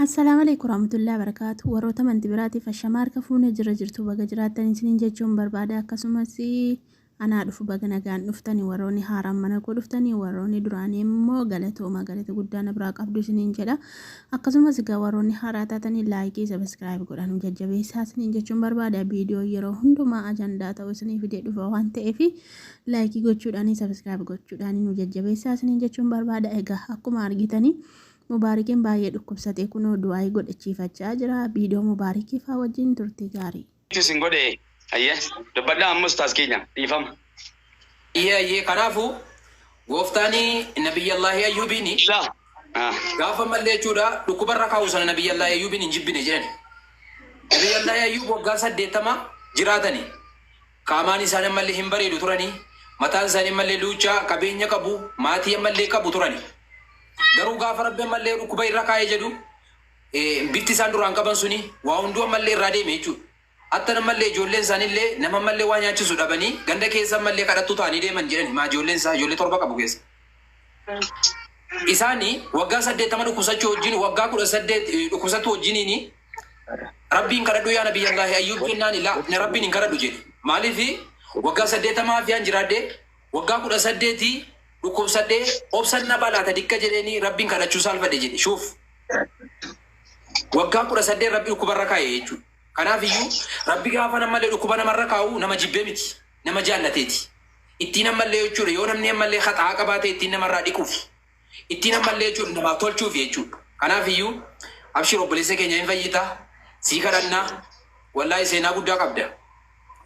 Assalaamu alaikum warahmatullahi wabarakaatu. Warroota amantii biraatiif ashamaa harka fuune jira jirtu baga jiraattan isiniin jechuun barbaada. Akkasumas anaa dhufu baga nagaan dhuftani warroonni haaraan mana koo dhuftani warroonni duraanii immoo galatooma galata guddaa na biraa qabdu isiniin jedha. Akkasumas egaa warroonni haaraa taatanii like subscribe godhaa nu jajjabeessaa isiniin jechuun barbaada. Viidiyoo yeroo hundumaa ajandaa ta'u isinii fidee dhufa waan ta'eef like gochuudhaanii subscribe gochuudhaanii nu jajjabeessaa isiniin jechuun barbaada. Egaa akkuma argitanii Mubaarikiin baay'ee dhukkubsatee kunoo du'aayii godhachiifachaa jira. Viidiyoo Mubaarikii faa wajjin turtii gaarii. Isin godhe ayyee dubbadhaa amma ustaas keenya dhiifama. Iyyee iyyee, kanaafuu gooftaanii Nabiyyallaahi Ayyuubiin Laa. Ah. gaafa mallee jechuudha dhukkubarra kaa'u sana Nabiyyallaahi Ayyuubiin hin jibbine jedhani. Nabiyyallaahi Ayyuub waggaa 80 jiraatani. Qaamaan isaan ammallee hin bareedu turani. Mataan isaanii ammallee luuccaa, qabeenya qabu, maatii ammallee qabu turani. Garuu gaafa Rabbi ammallee dhukkuba irra kaa'ee jedhu bifti isaan duraan qaban suni waa hunduu ammallee irraa deeme jechuudha. Hattan ammallee ijoolleen isaaniillee nama ammallee waa nyaachisu dhabanii ganda keessa ammallee kadhattuu ta'anii deeman jedhani. Maa ijoolleen isaa ijoollee torba qabu keessa. Isaani waggaa 80 dhukkubsachuu wajjin waggaa 18 dhukkubsattuu wajjiniini Rabbiin kadhadhu yaa Nabiyyallaahi Ayyuub jennaani laa ani Rabbiin hin kadhadhu jedhe. Maaliif waggaa 80 afiyaan jiraadhe waggaa 18 dhukkubsadhee obsan naba laata dikka jedheeni Rabbiin kadhachuu saalfadhe jedhe. Shuuf waggaa 18 Rabbi dhukkubarra kaa'e jechuudha. Kanaaf iyyuu Rabbi gaafa namallee dhukkuba namarra kaa'u nama jibbee miti, nama jaallateeti. Ittiin ammallee jechuudha yoo namni ammallee haxaa qabaate ittiin namarraa dhiquuf. Ittiin ammallee jechuudha namaaf tolchuuf jechuudha. Kanaaf iyyuu abshir obboleessa keenya hin fayyita, sii kadhannaa, wallaahi seenaa guddaa qabda.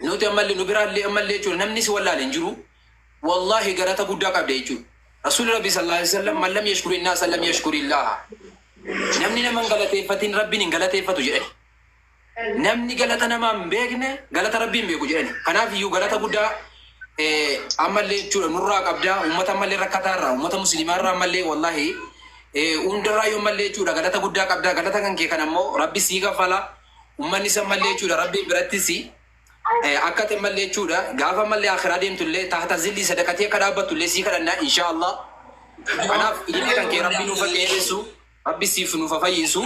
Nuti ammallee nu biraallee ammallee jechuudha namni si wallaale hin jiru. Wallaahi galata guddaa qabda jechuudha. Rasuulli Rabbi sallallahu alaihi wasallam man lam yashkuri naasa lam yashkuri Allaha. Namni nama hin galateeffatin Rabbiin hin galateeffatu jedhani. Namni galata namaa hin beekne galata Rabbii hin beeku jedhani. Kanaaf iyyuu galata guddaa ammallee jechuudha nurraa qabda uummata ammallee rakkataa irraa uummata musliimaa irraa ammallee wallaahi hundarraa yoo ammallee jechuudha galata guddaa qabda galata kan kee kan ammoo Rabbi sii kaffala uummannis ammallee jechuudha Rabbiin birattis akka ati ammallee jechuudha gaafa ammallee akhiraa deemtu illee tahta zilli sadaqatee akka dhaabbattu illee sii kadhanna inshaa Allah. Kanaaf ilillee kan kee Rabbi nuuf dheeressu. Rabbi siif nuuf ha fayyisu.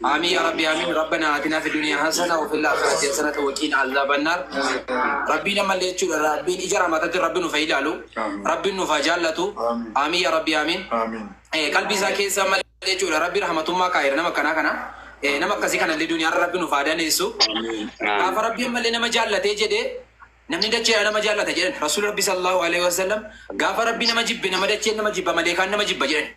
Aamiin yaa Rabbi Aamiin Rabbana aatinaa fi duniyaa hasana wa fil aakhirati hasanata wa qiina azaabannaar. Rabbiin ammallee jechuudha Rabbiin ija rahmatatti Rabbi nuuf ha ilaalu. Rabbiin nuuf ha jaallatu. Aamiin yaa Rabbi Aamiin. Qalbii isaa keessa ammallee jechuudha Rabbi rahmatummaa kaa'eera nama akkanaa kana. Nama akkasii kanallee duniyaarra Rabbi nuuf haa daneessu. Gaafa Rabbi ammallee nama jaallatee jedhee namni dacheedha nama jaallata jedhan Rasuulli Rabbi sallallahu alaihi wasallam gaafa Rabbi nama jibbe nama dacheen nama jibba maleekaan nama jibba jedhan.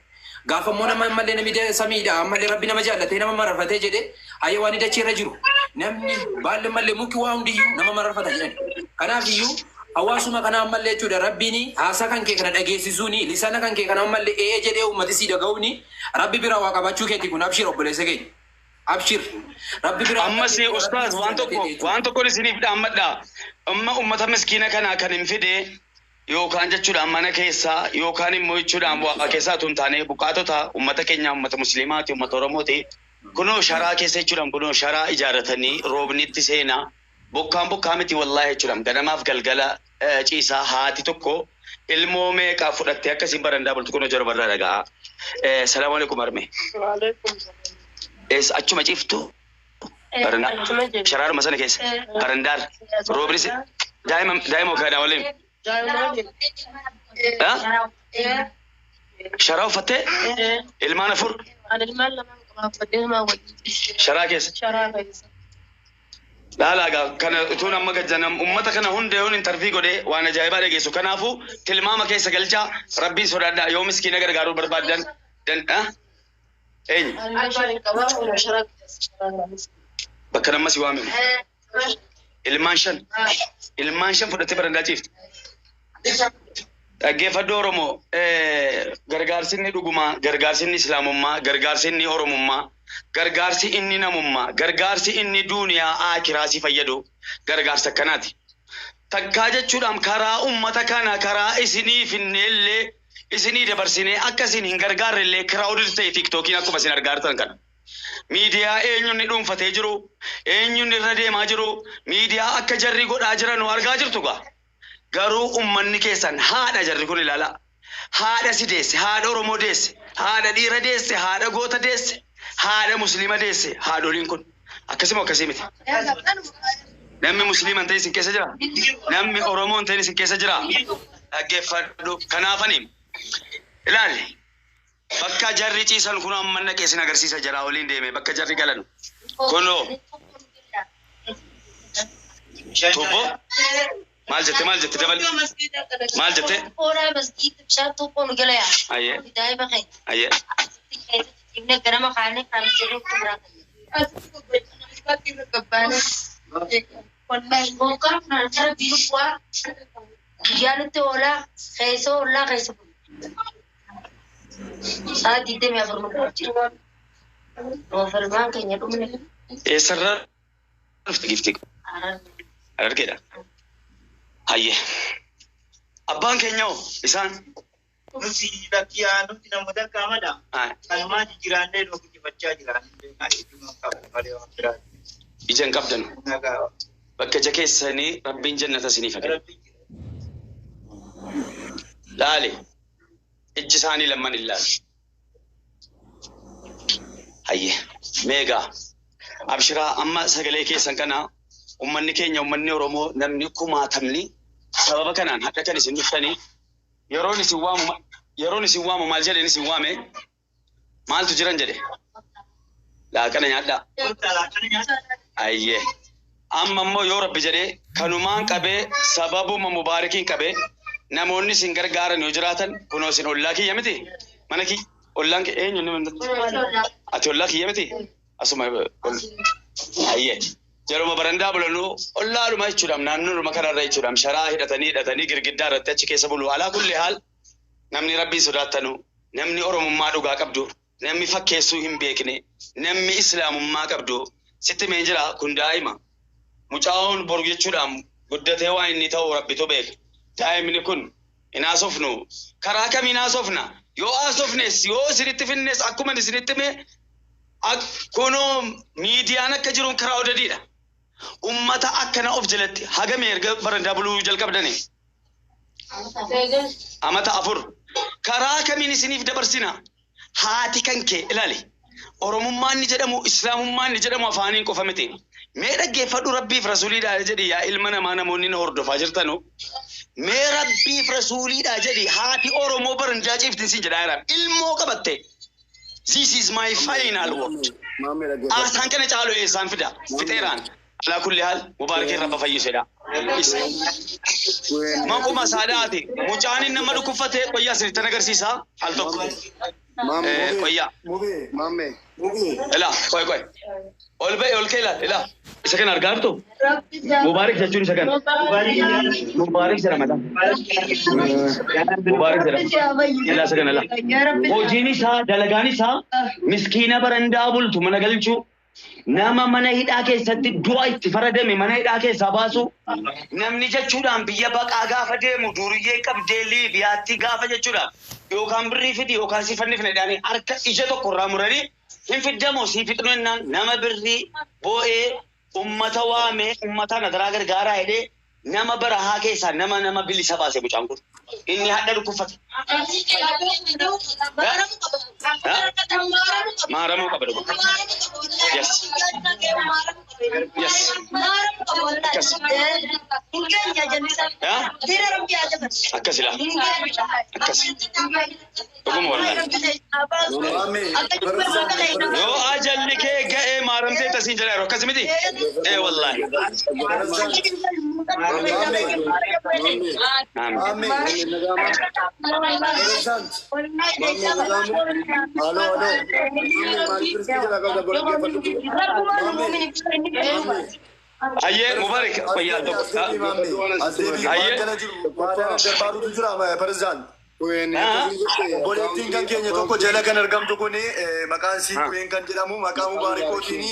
Gaafa immoo nama ammallee namni samiidha ammallee Rabbi nama jaallatee nama mararfatee jedhe hayawaani dachee irra jiru namni baalli ammallee muki waa hundiyyuu nama mararfata jedhan. Kanaaf iyyuu hawaasuma kana ammallee jechuudha Rabbiin haasaa kan kee kana dhageessisuuni lisaana kan kee kana ammallee ee jedhee uummati sii dhaga'uuni Rabbi biraa waa qabaachuu keeti kun abshir obboleessa keenya. Abshir. Rabbi biraa Ammas ammallee jechuudha ustaaz Rabbiin si waan jaallatee tokko jechuudha. waan tokkon isiniif dhaammadha. Amma ummata miskiina kanaa kan hin fide yookaan jechuudhaan mana keessaa yookaan immoo jechuudhaan waa keessaa utuu hin taane buqqaatota ummata keenya ummata musliimaati ummata Oromooti. Kunoo sharaa keessa jechuudhaan kunoo sharaa ijaarratanii roobni itti seenaa bokkaan bokkaa miti wallaahi jechuudhaan ganamaaf galgala ciisaa haati tokko ilmoo meeqa fudhattee akkasiin barandaa bultu kunoo jara barraa dhaga'a. Salaamu alaikum harmee. Waalaikum salaam. Eessa achuma ciiftu? Barandaa Achuma jiru. sharaaruma sana keessa barandaarra roobni si daa'ima daa'ima kana waliin Daa'ima waliin. Ah? Sharaa uffattee ilmaan afur Ani ilmaan lamaan qaba uffadhee namaa wajjin ciise. Sharaa keessa. Sharaa keessa. Laalaa gaa kana utuun amma gajjanam ummata kana hunda yoon intarvii godhee waan ajaa'ibaa dhageessu. Kanaafuu tilmaama keessa galchaa Rabbiin sodaadhaa yoo miskiina gargaaruu barbaaddan dan ah? Eenyu? Ani shan qaba sharaa keessa sharaa keessa. Bakka nama si waaminu. Ilmaan shan. Ilmaan shan fudhattee barandaa ciifte. Dhaggeeffadhu Oromoo, gargaarsi inni dhugumaa, gargaarsi inni Islaamummaa, gargaarsi inni Oromummaa, gargaarsi inni namummaa, gargaarsi inni duuniyaa aakiraa si fayyadu gargaarsa akkanaati. Takkaa jechuudhaan karaa ummata kana karaa isinii finneellee isinii dabarsinee akka isin hin gargaarrellee crowded ta'e tiktookiin akkuma isin argaa jirtan kana. Miidiyaa eenyu inni dhuunfatee jiru, eenyu inni irra deemaa jiru, miidiyaa akka jarri godhaa jiranu argaa jirtu gaa. Garuu ummanni keessan haadha jarri kun ilaalaa. Haadha si deesse, haadha Oromoo deesse, haadha dhiira deesse, haadha goota deesse, Haadha musliima deesse haadholiin kun akkasuma akkasii miti. Namni musliima hin ta'in isin keessa jira? Namni Oromoo hin ta'in isin keessa jira? Dhaggeeffadhu. Kanaafani ilaali. Bakka jarri ciisan kun amma naqee isin agarsiisa jara waliin deeme bakka jarri galan. Kunoo tuubboo maal jette maal jette dabal maal jette? Ayyee ayyee. Eessarraa dhufte gifti? Harargeedha. Hayyee. Abbaan keenya hoo isaan? Nuti bakki nuti namoota qaamadha. Kanumaa jijjiirannee nu guddifachaa jira. Ija hin qabdan. Bakka ija keessanii Rabbiin jannata isiniif haa kennu. Laali. Ijji isaanii lamman hin laalu. Hayyee. Meegaa. Abshiraa amma sagalee keessan kana ummanni keenya ummanni Oromoo namni kumaatamni sababa kanaan hadha kan isin dhuftanii yeroon isin waamu yeroon isin waamu maal jedheen isin waame maaltu jiran jedhe laaqana nyaadhaa. Ayyee. Amma immoo yoo Rabbi jedhee kanumaan qabee sababuma mubaarakiin qabee namoonni isin gargaaran yoo jiraatan kunoo isin ollaa kiyya miti mana kiyya ollaan kee eenyu inni ati ollaa kiyya miti asuma ayyee jaruma barandaa bulanuu ollaadhuma jechuudhaaf naannoodhuma kanarra jechuudhaaf sharaa hidhatanii hidhatanii girgiddaa irratti achi keessa bulu alaa kulli haal namni Rabbiin sodaattanu namni Oromummaa dhugaa qabdu namni fakkeessuu hin beekne namni Islaamummaa qabdu sitti meen jira kun daa'ima mucaa'oon boru jechuudhaan guddatee waan inni ta'u Rabbitu beeka. Daa'imni kun hin haasofnu karaa kamiin haasofna yoo haasofnes yoo isinitti finnes akkuma isinitti hime kunoo miidiyaan akka jiruun karaa odadiidha. Ummata akkana of jalatti hagame erga barandaa buluu jalqabdani. Amata 4 karaa kamiin isiniif dabarsina haati kan kee ilaali. Oromummaan ni jedhamu Islaamummaan ni jedhamu afaaniin qofa miti. Mee dhaggeeffadhu Rabbiif Rasuuliidha jedhi yaa ilma namaa namoonni na hordofaa jirtanu. Mee Rabbiif Rasuuliidha jedhi haati Oromoo barandaa ciiftin siin jedhaa jira. Ilmoo qabatte. This is my final word. Aasaan kana caalu eessaan fida? Fixeeraan. Alaa kulli haal mubaarakiin Rabba fayyisedha. Maquma saadaati. Mucaan inni nama dhukkubfate qoyyaa isinitti agarsiisa al tokko. Qoyyaa. Ilaa qoy qoy. Ol ba'e ol kee ilaal ilaa. Isa kana argaa jirtu? Mubaarak jechuun isa kana. Mubaarak jedhama. Mubaarak jedhama. Ilaa isa kana ilaa. Hojiin isaa dalagaan isaa miskiina barandaa bultu mana galchuu. Nama mana hidhaa keessatti du'a itti faradame mana hidhaa keessaa baasu namni jechuudhaan biyya baqaa gaafa deemu duriyyee qabdee Liibiyaatti gaafa jechuudhaan yookaan birrii fidi yookaan si fannifne jedhanii harka ija tokko irraa muranii hin fiddamoo si fixnu jennaan nama birrii boo'ee ummata waamee ummata nagaraa gargaaraa jedhee nama barahaa keessaa nama nama bilisa baase mucaan kun inni hadha dhukkubfate. Maaramuu qaba dhugu. Yes. Yes. Akkas. Akkas ilaa. Akkas. Dhuguma wallahi. Yoo ajalli kee ga'ee maaramtee tasiin jedhaa yeroo akkas miti? Ee wallahi. Aamin. Ayyee Mubarak fayyaa tokko. Ayyee. Obboleettiin kan keenya tokko jala kan argamtu kun maqaan isii Kuween kan jedhamu maqaa Mubaarikootiin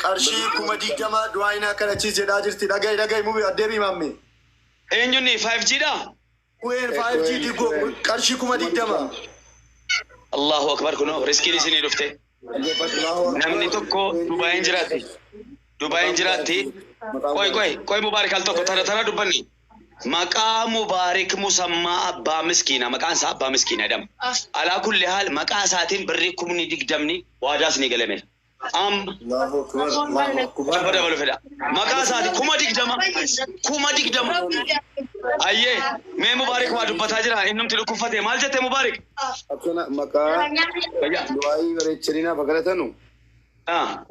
qarshii 20,000 du'aayinaa akkanachiis jedhaa jirti. Dhaga'i dhaga'i mubi addeebii maamme. Eenyuun 5G dha? Kuween 5G diggoo qarshii 20,000. Allahu akbar kunoo riskiin isinii dhufte. Namni tokko Dubaayin jiraatti. Dubaayin jiraatti. Qoy qoy qoy Mubaarak al tokko tana tana dubbanni. Maqaa Mubaarik Musammaa abbaa miskiinaa, maqaan isaa abbaa miskiinaa jedhama. Alaa kulli haal maqaa isaatiin birrii 20,000 waadaas ni galameera. Amma Allahu akbar. Allahu akbar. Abba dabalu fedha. Maqaa isaati 20,000. 20,000. Ayyee mee Mubaarik waa dubbataa jira, innumti dhukkubfate maal jette Mubaarik? Akkana maqaa du'aayii bareechanii naaf galatanu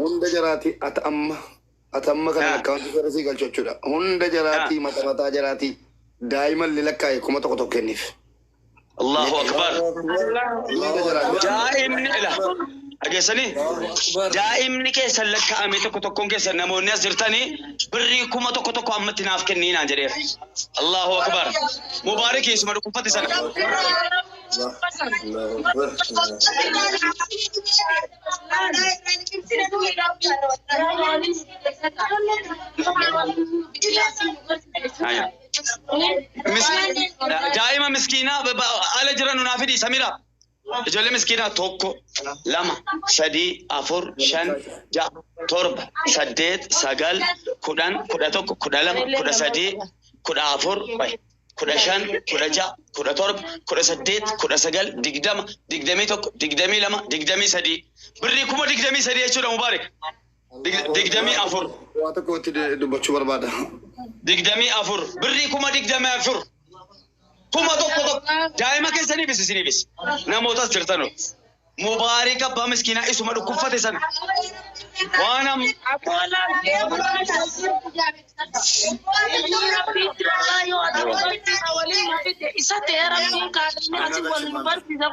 hunda jaraati ata amma ata amma kana akkaawuntii sarasii galchu jechuudha. Hunda jaraatii mata mataa jaraatii daa'imallee lakkaa'e 1,000 kenniif. Allahu akbar. Hunda jaraatii. Daa'imni ila dhageessanii daa'imni keessan lakkaa'ame tokko tokkoon keessan namoonni as jirtanii birrii 1,000 ammatti naaf kennii naan jedheera. Allahu akbar. Mubaarik isuma dhukkubfate sana. Allahu akbar. Daa'ima miskiinaa ala jiran naa fidi Samira. Ijoollee miskiinaa 1, 2, 3, 4, 5, 6, 7, 8, 9, 10, 11, 12, 13, 14, 15, 16, 17, 18, 19, 20, 21, 22, 23. Birrii 23,000 jechuudha Mubaarik. 24. Waa tokko itti dubbachuu barbaada. 24. Birrii 24,000. 1,000. Daa'ima keessaniifis isiniifis. Namootas jirtanu. Mubaarik abbaa miskiinaa isuma dhukkubfate sana. Waan am Isa ta'e rabbiin kaadhanii asii wal nu barsiisa.